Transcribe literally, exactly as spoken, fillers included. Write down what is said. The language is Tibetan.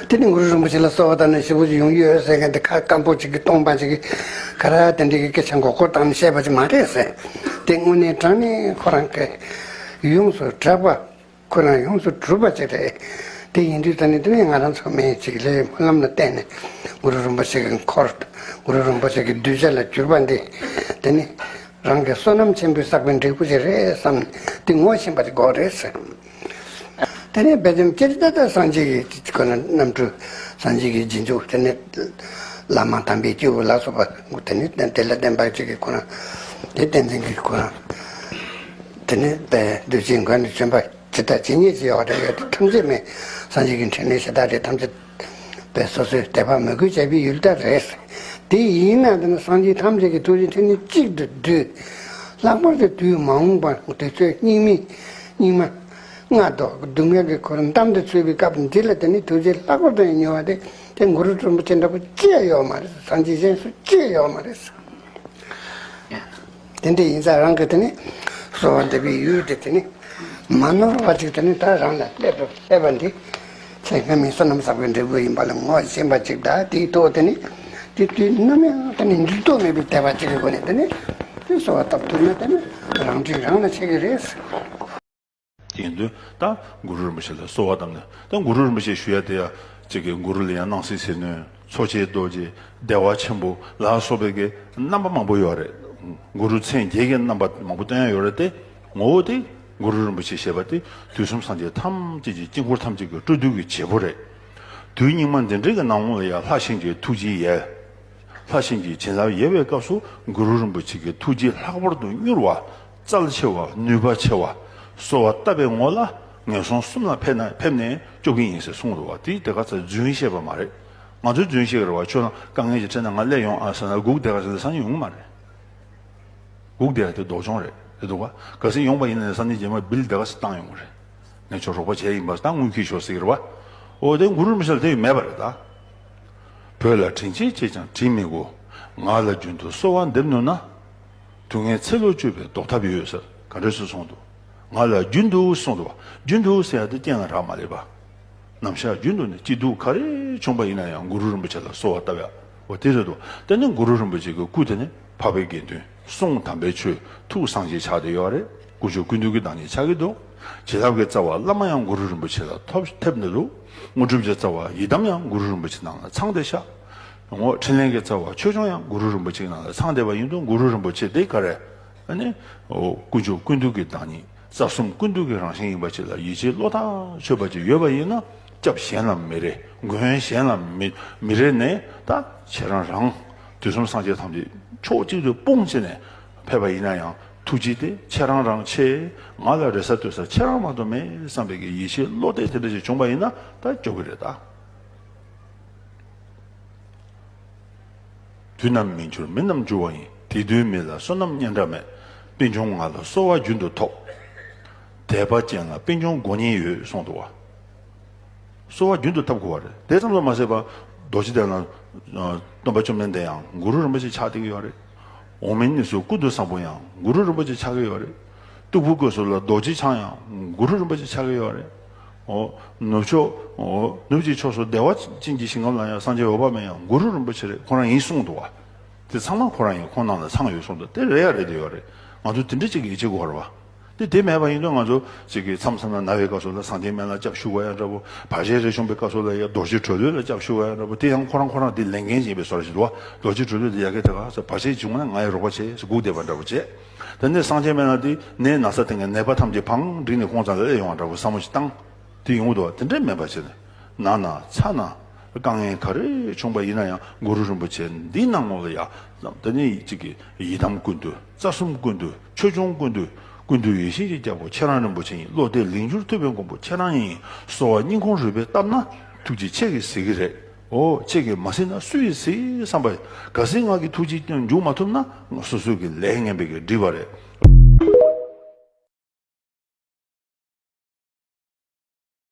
དེ་ནི་གུ་རུ་རིན་པོ་ཆེ་ལ་གསོལ་བ་བཏབ་ནས་ཞེ་པོ་ཅིག་ཡོང་གི་ཡོད་ཟེར་མཁན་དེ་ཁ་སྐམ་པོ་ཅིག་གིས་སྟོང་པ་ཅིག་གིས་ག་རེ་དེ་འདྲའི་གི་སྐད་ཆ་མགོ་སྐོར་བཏང་ནས་བཤད་པ་ཅིག་མ་རེད་ཟེར། དེ་དངོས་གནས་དྲང་གནས་ཁོ་རང་གི་ཡོངས་སུ་གྲགས་པ། ཁོ་རང་ཡོངས་སུ་གྲུབ་པ་ཅིག་རེད། དེ་ཡིན་དུས་ད་ནི་དེ་ནི་ང་རང་ཚོ་མི་ཅིག་ལས་སྨོན་ལམ་ལ་བརྟེན་ནས་གུ་རུ་རིན་པོ་ཆེ་གི་འཁོར། གུ་རུ་རིན་པོ་ཆེ་གི་གདུལ་བྱ་ལ་གྱུར་པ་འདི། དེ་ནི་རང་གི་བསོད་ནམས་ཆེན་པོས་བསགས་པའི་འབྲས་བུ་ཞིག་རེད་བསམ་ནས་དེ་ངོ་ཤེས་པ་ཅིག་དགོས་རེད་ཟེར། དེ་ནས་དཔེ་ཆ་སྤྱིར་ད་ལྟ་སངས་རྒྱས་ཀྱི་ཁོ་ན་རྣམ་འཕྲུལ། སངས་རྒྱས་ཀྱི་རྗེས་འཇུག་དེ་ནས་བླ་མ་དམ་པའི་སྐྱེས་བུ་ལ་སོགས་པ་དེ་ནས་དེ་ལ་བརྟེན་པ་ཅིག་གིས་ཁོ་ན་དེ་བསྟན་འཛིན་གྱི་ཁོ་ན་དེ་ནས་དཔེ་གདུལ་བྱའི་མགོན་དུ་བྱོན་པ་ཇི་ལྟར་ཇི་སྙེད་ཅིག་ཡོད་རེད། ཡོད་དེ་ཐམས་ཅད་མེད། སངས་རྒྱས་ཀྱི་འཕྲིན་ལས་ཞེ་དྲག་རེད། ཐམས་ཅད་དཔེ་སོ་སོའི་དད་པ་མོས་གུས་བྱས་པའི་ཡུལ་ལྟར་རེད། དེ་ཡིན་ན་དེ་ནི་སངས་རྒྱས་ཐམས་ཅད་ཀྱི་ཐུགས་རྗེའི་འཕྲིན་ལས་གཅིག་ཏུ་བསྡུས། ལྷག་པར་དུ་དུས་མ་འོངས་པ་དུས་ཚོད་སྙིགས་མའི་སྙིགས་མ་ལྔ་བདོ་སྡུག་བསྔལ་གྱི་འཁོར་འདམ་དུ་ཚུད་པའི་སྐབས་འདི་ལ་དེ་ནི་ཐུགས་རྗེ་ལྷག་པར་དུ་ཡང་མྱུར་བ་དེ་དེ་གུ་རུ་རིན་པོ་ཆེ་འདྲ་པོ་ཅི་ཡང་ཡོད་མ་རེད། སངས་རྒྱས་གཞན་སུ་ཅི་ཡང་ཡོད་མ་རེད། དེ་འདྲ་ཡིན་ཙང་རང་གི་དེ་ནི་གསོལ་བ་འདེབས་པའི་ཡུལ་དེ་དེ་ནི་མ་ནོར་བ་ཅིག་དེ་ནི་ད་རང་ལ་སླེབས་སླེབས་པ་འདི་ཚེ་སྔ་མའི་བསོད་ནམས་བསགས་པའི་འབྲས་བུ་ཡིན་པ་ལ་ངོ་ཤེས་པ་ཅིག་དང་དེའི་ཐོག་དེ་ནི་དེ་དུས་ནམ་ཡང་དེ་ནི་འགྱུར་ལྡོག་མེད་པའི་དད་པ་ཅིག་གི་སྒོ་ནས་དེ་ནི་དེ་གསོལ་བ་བཏབ་ཐུབ་ན་དེ་ནི་རང་འཕྲིན་རང་ལ་ཆགས་ཀྱི་རེད། དེ་ཡིན་དུས་ད་གུ་རུ་རིན་པོ་ཆེ་ལ་གསོལ་བ་བཏབ་ནས། ད་གུ་རུ་རིན་པོ་ཆེ་ཞུ་ཡ་དེ་ཡ་གཅིག་གི་གུ་རུ་ལ་ཡང་སྣང་སྲིད་ཟིལ་གནོན། འཚོ་བྱེད་རྡོ་རྗེ། བདེ་བ་ཆེན་པོ་ལ་སོགས་པའི་གི་རྣམ་པ་མང་པོ་ཡོད་རེད། གུ་རུ་མཚན་བརྒྱད་ཀྱི་རྣམ་པ་མང་པོ་སྟོན་ཡ་ཡོད་རེད་དེ། ངོ་བོ་དེ་གུ་རུ་རིན་པོ་ཆེ་ཞེས་པ་དེ་དུས་གསུམ་སངས་རྒྱས་ཐམས་ཅད་ཀྱི་དཀྱིལ་འཁོར་ཐམས་ཅད་ཀྱི་སྤྲུལ་སྡུད་ཀྱི་བྱེད་པོ་རེད། དུས་སྙིགས་མ་འདི་འདྲའི་གི་ནང་ལོགས་ལ་ཡང་ལྷ་གཤིན་གྱི་ཐུགས་རྗེ་ཡལ། ལྷ་གཤིན་གྱི་བྱིན་རླབས་ཡལ་བའི་སྐབས་སུ་གུ་རུ་རིན་པོ་ཆེ་གི་ཐུགས་རྗེ་ལྷག་པར་དུ་མྱུར་བ། རྩལ་ཆེ་བ། ནུས་པ་ཆེ་བ། གསོལ་བ་བཏབ་པའི་ངོ་ལ་ངན་སོང་གསུམ་ལ་ཕེབས་ན་ཕེབས་ནས་སྐྱོབ་ཀྱི་ཡིན་ཟེར་གསུངས་འདུག་བ། དེ་དེ་ག་ཚོད་རྫུན་བཤད་པ་མ་རེད། ང་ཚོས་རྫུན་བཤད་ཀྱི་རེད་བ། ཁྱོད་རང་དཀའ་ངལ་ཅིག་འཕྲད་ན་ང་སླེབས་ཡོང་ཨ་ཟེར་ན་སྒུག་བསྡད་ག་ཟེར་ན་སང་ཉིན་ཡོང་གི་མ་རེད། སྒུག་བསྡད་ཡ་དེ་ལྡོག་སྦྱོང་རེད། རེད་འདུག་བ། གལ་སྲིད་ཡོང་པ་ཡིན་ན་སང་ཉིན་རྗེས་མ་བིལ་དེ་ག་ཚོད་བཏང་ཡོང་གི་རེད། ངས་ཁྱོད་རོགས་པ་བྱས་ཡིན་པ་ད་དངུལ་ཁྱེར་ཤོག་ཟེར་གྱི་རེད་བ། འོ་དེ་གུ་རུ་རིན་པོ་ཆེ་ལ་དེ་མེད་པ་རེད་ད། བོད་ལ་དྲིན་ཆེན་བྱས་ཀྱང་དྲིན་མི་གོ། ང་ལ་རྒྱུན་དུ་གསོལ་བ་འདེབས་ནུས་ན། དུས་ངན་ཚེ་ལོ་བཅུ་པའི་ཟློག་ཐབས་ཡོད་ཟེར་ག་འདྲ་སེ་གསུངས་འདུག་ང་ལ་རྒྱུན་དུ་གསུངས་འདུག་བ། རྒྱུན་དུ་ཟེར་ཡ་དེ་རྐྱེན་ལ་རག་མ་ལས་པ། ནམ་ཞག་རྒྱུན་དུ་ནི་སྐྱིད་སྡུག་ག་རེ་བྱུང་པ་ཡིན་ན་ཡང་གུ་རུ་རིན་པོ་ཆེ་ལ་གསོལ་བ་བཏབ་ཡ། འོ་དེ་རེད་འདུག་དེ་ནི་གུ་རུ་རིན་པོ་ཆེ་གི་སྐུ་དེ་ནི་འཕགས་པའི་དགེ་འདུན། གསུང་དམ་པའི་ཆོས། ཐུགས་སངས་རྒྱས་ཆགས་བསྡད་ཡོད་རེད། ཀུན་སྤྱོད་ཀུན་འདུས་ཀྱི་བདག་ཉིད་ཆགས་ཀྱི་འདུག་བྱིན་རླབས་ཀྱི་རྩ་བ་བླ་མ་ཡང་གུ་རུ་རིན་པོ་ཆེ་ལ་ཐོབ་ཐེབས་ནས་འདུག་དངོས་གྲུབ་ཀྱི་རྩ་བ་ཡི་དམ་ཡང་གུ་རུ་རིན་པོ་ཆེ་ནང་ལ་ཚང་བསྡད་ཤག་འོ་འཕྲིན་ལས་ཀྱི་རྩ་བ་ཆོས་སྐྱོང་ཡང་གུ་རུ་རིན་པོ་ཆེ་ནང་ལ་ཚང་བསྡད་པ་ཡིན་དུས་གུ་རུ་རིན་པོ་ཆེ་དེ་ག་རེ། ཨ་ནི། འོ་ཀུན་སྤྱོད་ཀུན་འདུས་ཀྱི་བདག་ཉིད། རྩ་གསུམ་ཀུན་འདུས་ཀྱི་རང་བཞིན་ཡིན་པ་ཅིག་ལ་ཡིད་ཆེས་བློ་ཐག་ཆོད་པ་ཅིག་ཡོད་པ་ཡིན་ན། སྐྱབས་གཞན་ལ་མི་རེ། མགོན་གཞན་ལ་མི་མི་རེ་ནས་ད་ཁྱེད་རང་རང་། དུས་གསུམ་སངས་རྒྱས་ཐམས་ཅད་ཕྱོགས་གཅིག་ཏུ་སྤུངས་བྱས་ནས་ཕེབས་པ་ཡིན་ན་ཡང་ཐུགས་རྗེ་དེ་ཁྱེད་རང་རང་ཆེ། ང་ལ་རེ་ས་ལྟོས་ས་ཁྱེད་རང་མ་གཏོགས་མེད་བསམ་པའི་གི་ཡིད་ཆེས་བློ་གཏད་དེ་འདྲ་ཞིག་བྱུང་པ་ཡིན་ན་ད་སྐྱོབ་ཀྱི་རེད་ད། དུས་ནམ་མི་འགྱུར་མི་རྣམས་འགྱུར་བ་ཡིན། དེ་དུས་མི་ལ་བསོད་ནམས་སྙན་གྲགས་མེད། པད་འབྱུང་ང་ལ་གསོལ་བ་རྒྱུན་དུ་ཐོབ། དད་པ་ཅན་ལ་པད་འབྱུང་དགོས་ཉེན་ཡོད་གསུངས་འདུག་བ། གསོལ་བ་རྒྱུན་དུ་བཏབ་དགོས་པ་རེད། དེ་ཙམ་དུ་མ་ཟད་པ། རྡོ་རྗེ་གདན་ལ་སྟོན་པ་བཅོམ་ལྡན་འདས་ཡང་གུ་རུ་རིན་པོ་ཆེ་ཆགས་བསྡད་ཀྱི་ཡོད་རེད། འོག་མིན་གནས་སུ་ཀུན་ཏུ་བཟང་པོ་ཡང་གུ་རུ་རིན་པོ་ཆེ་ཆགས་ཀྱི་ཡོད་རེད། སྟུག་པོ་བཀོད་ཟོར་ལ་རྡོ་རྗེ་འཆང་ཡང་གུ་རུ་རིན་པོ་ཆེ་ཆགས་ཀྱི་ཡོད་རེད། འོ། ནུབ་ཕྱོགས། འོ། ནུབ་ཀྱི་ཕྱོགས་སུ་བདེ་བ་ཅན་གྱི་ཞིང་ཁམས་ལ་ཡང་སངས་རྒྱས་འོད་དཔག་མེད་ཡང་གུ་རུ་རིན་པོ་ཆེ་རེད། ཁོ་རང་ཡིན་གསུངས་འདུག་བ། དེ་ཚང་མ་ཁོ་རང་ཡིན། ཁོང་རྣམས་ལ་ཚང་ཡོད་གསུངས་འདུག་དེ་རེད་ཡ་རེད་དེ་ཡོད་རེད། ང་ཚོ་དེ་འདྲ་ཅིག་གི་ཡིད་ཆེས་དགོས་རེད་བ། དེ་དེ་མེད་པ་ཡིན་དུས་ང་ཚོ་ཅིག་གི་མཚམས་མཚམས་ལ་ན་བའི་སྐབས་སུ་ལ་སངས་རྒྱས་སྨན་བླ་སྐྱབས་ཞུ་དགོས་ཡ་འདྲ་པོ། བར་ཆད་རེ་བྱུང་པའི་སྐབས་སུ་ལ་ཡ་རྡོ་རྗེ་གྲོ་ལོད་ལ་སྐྱབས་ཞུ་དགོས་ཡ་འདྲ་པོ། དེ་ཡང་ཁོ་རང་ཁོ་རང་དེ་ལས་འགན་ཡིན་པའི་བཟོ་འདྲ་ཞིག་འདུག་བ། རྡོ་རྗེ་གྲོ་ལོད་དེ་ཡ་གི་དེ་ག་ས་བར་ཆད་བྱུང་ན་ང་ཡི་རོགས་པ་བྱེད་ཟེར་སྒུག་བསྡད་པ་འདྲ་པོ་བྱེད། དེ་ནས་སངས་རྒྱས་སྨན་བླ་དེ་ནད་ན་ཚ་དེ་ངས་ནད་པ་ཐམས་ཅད་བང་བསྒྲིགས་ནས་ཁོང་ཚང་ལ་སླེབས་ཡོང་བ་འདྲ་པོ་བསམ་བློ་ཞིག་བཏང་། དེ་ཡོང་གི་འདུག་དེ་འདྲ་མེད་པ་བྱས་ནས། ན་ན་ཚ་ན། དཀའ་ངལ་ག་རེ་བྱུང་པ་ཡིན་ན་ཡང་གུ་རུ་རིན་པོ་ཆེ་འདི་ནང་ལོགས་ལ་ཡ། དེ་ནི་གཅིག་གི་ཡི་དམ་ཀུན་འདུས། རྩ་གསུམ་ཀུན་འདུས། ཆོས་སྐྱོང་ཀུན་འདུས། ཀུན་འདུས་ཡེ་ཤེས་ཀྱི་རྒྱལ་པོ་ཁྱེད་རང་རིན་པོ་ཆེ་ཡིན། བློ་གཏད་ལིང་སྐྱུར་ཐུབ་པའི་མགོན་པོ་ཁྱེད་རང་ཡིན། གསོལ་བ་སྙིང་ཁོང་རུས་པས་བཏབ་ན། ཐུགས་རྗེ་ཁྱེད་ཀྱིས་གཟིགས་ཀྱི་རེད། འོ་ཁྱེད་ཀྱིས་མ་གཟིགས་ན་སུ་ཡིས་གཟིགས་བསམ་པ། གལ་སྲིད་ང་གི་ཐུགས་རྗེ་སྐྱོན་འཇུག་མ་ཐུབ་ན། སོ་སོ་གི་ལས་ངན་པའི་གི་སྒྲིབ་པ་རེད།